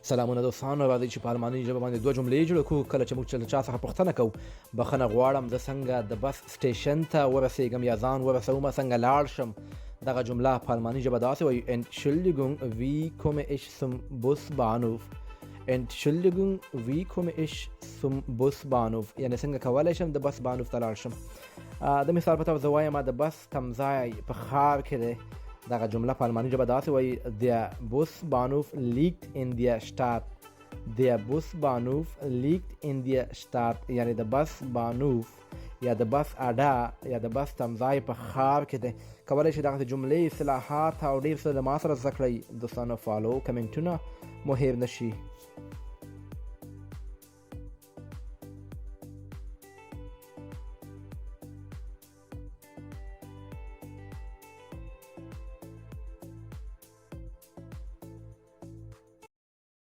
سلامونه دوستانو، راځئ چې په الماني ژبه باندې دوه جملې جوړ کړو. کله چې موږ له چا څخه پوښتنه کوو، بخښنه غواړم، زه څنګه د بس سټیشن ته ورسېږم یا ځان ورسوم، څنګه لاړ شم، دغه جمله په الماني ژبه داسې وایو: Entschuldigung, wie komme ich zum Busbahnhof؟ Entschuldigung, wie komme ich zum Busbahnhof؟ یعنی څنګه کولی شم د بس Bahnhof ته لاړ شم؟ د مثال په توګه زه وایم د بس تمځای په ښار کې دی. دغه جمله په الماني ژبه داسې وایي: Der Busbahnhof liegt in der Stadt. Der Busbahnhof liegt in der Stadt. یعنی د بس Bahnhof یا د بس اډه یا د بس تمځای په ښار کې دی. کولی شئ دغسې جملې، اصطلاحات او ډېر څه له ما سره زده کړئ. دوستانو، follow، کمنټونه مو هېر نه شي.